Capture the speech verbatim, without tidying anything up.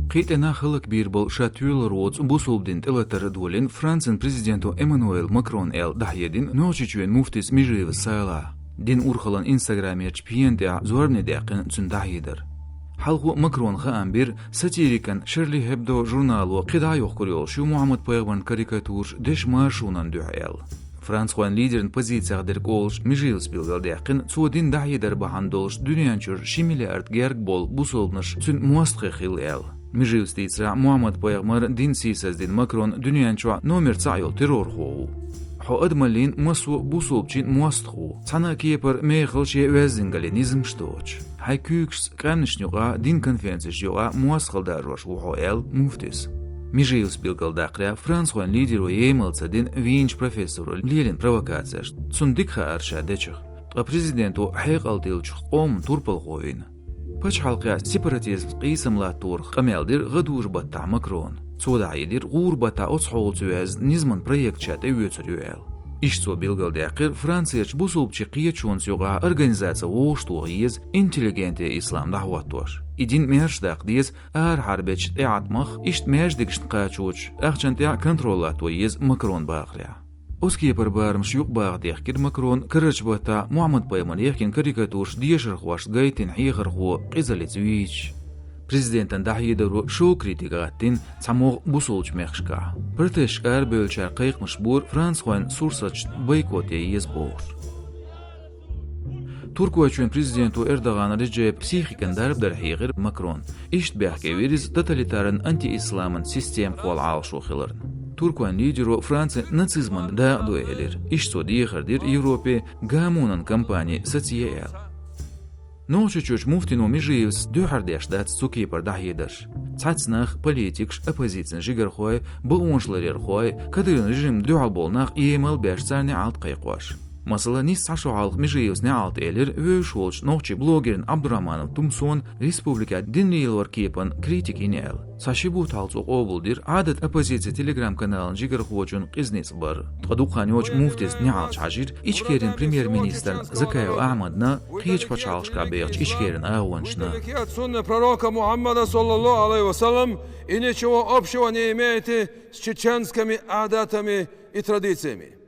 Кхин а тӀе нах хӀаллакбийр болу ша тоьлур воцу бусулба дин тӀелатар а долийна Францин президенто Эммануэль Макрона аьлла дӀахьедина Нохчийчоьнан муфтис Межиев Салахь. Динан урхаллин инстаграмерчу пена тӀехь зорбане даьккхина цуьнан дӀахьедар. Хьалхо Макрона хаам бира, сатирикан Шарли Хебдо журнало кхидӀа а йохкур йолуш ю Мухьаммад-пайхамаран карикатураш дешан маршонан дуьхьа аьлла. Францхойн лидеран позицех дерг олуш Межиевс билгалдаьккхина, цо дина дӀахьедар бахьана долуш дуьнен чуьра ши миллиард герга болу бусулбанаш цуьнан мостагӀий хилла аьлла. Межиевс дийцарехь, Мухьаммад-пайхамаран дин сийсаздина Макрон дуьнен чохь номер цхьаъ йолу террорхо ву. Хьо адамаллин массо а бусулбачийн мостагӀа ву. Цхьана а кепара мехалла шен оьздангаллин низамаш доцуш. Хьайн куьйгашца къаьмнашна юкъахь, динан конференцешна юкъахь мостагӀалла даржош ву хьо, аьлла муфтис. Межиевс билгалдаккхарехь, францхойн лидеро емал ца дина вийначу профессоро лелийна провокацеш, цунна дика хаар ша дечух. Ткъа президенто хьекъал дилличух къоман турпалхо вина. Пачхьалкхехь сепаратизм къийсам латторах къамел дира гӀадужу-баттахь Макрона. Цо дӀахьедира, гӀура-баттахь оцу хьолаца ваьзна низаман проект ша тӀеоьцур ю аьлла. Иштта цо билгалдаьккхира, Францерчу бусулбачийн кхеташонца юкъахь организаци вовшахтоха еза интеллигентийн ислам дӀахӀоттош. И дин маьрша даккха деза арахьара бечу тӀеӀаткъамах, иштта маьждигашна кхачочу ахчанна тӀехь контроль латто еза Макрона бахарехь. Оцу кепара барамаш юкъабаха дехкира Макрона карарчу баттахь Мухьаммад-пайхамар яхкина карикатураш дешархошна гайтина хьехархо къизаллица вийцича. Президентан дӀахьедаро шоу критика гӀаттийна цхьамогӀа бусулбачу мехкашкахь. Протесташка арабевллачара кхайкхамаш бора францхойн сурсаташна бойкот ян еза бохуш. Туркойчоьнан президенто Эрдоган Реджепа психикан дарба дар хьехира Макрона. Иштта бехке вира иза тоталитаран антиисламан система кхолла Ӏалашо хиларна. Туркойн лидеро Франци нацизман дакъа ду элира. Иштта цо дехар дира Европе гамонан кампани саца е аьлла. Нохчийчуьрчу муфтино Межиевс дуьххьара деш дац цу кепара дӀахьедарш. Цхьацца нах, политикаш, оппозицин жигархой, бакъонаш ларъярхой, Кадыровн режимна дуьхьал болу нах емал а беш, царна неӀалт кхайкхош. Масала, нийсса цхьа шо хьалха Межиевс неӀалт элира вевзаш волчу нохчийн блогерна Абдурахманов Тумсона республикехь дин лелоран кепан критика йина аьлла. Цхьа ши бутт хьалха цо къобалдира Ӏадат оппозицин телеграм-каналан жигархочун къиза ницкъ бар. Ткъа дукха хан йоццуш муфтис неӀалташ хьажийра Ичкерин премьер-министрна Закаев Ахьмадна, кхечу пачхьалкхашкахь бехачу Ичкерин агӀончашна. Сунна пророка Мухаммада, саллаллаху алейхи ва саллям, и ничего общего не имеете с чеченскими адатами и традициями.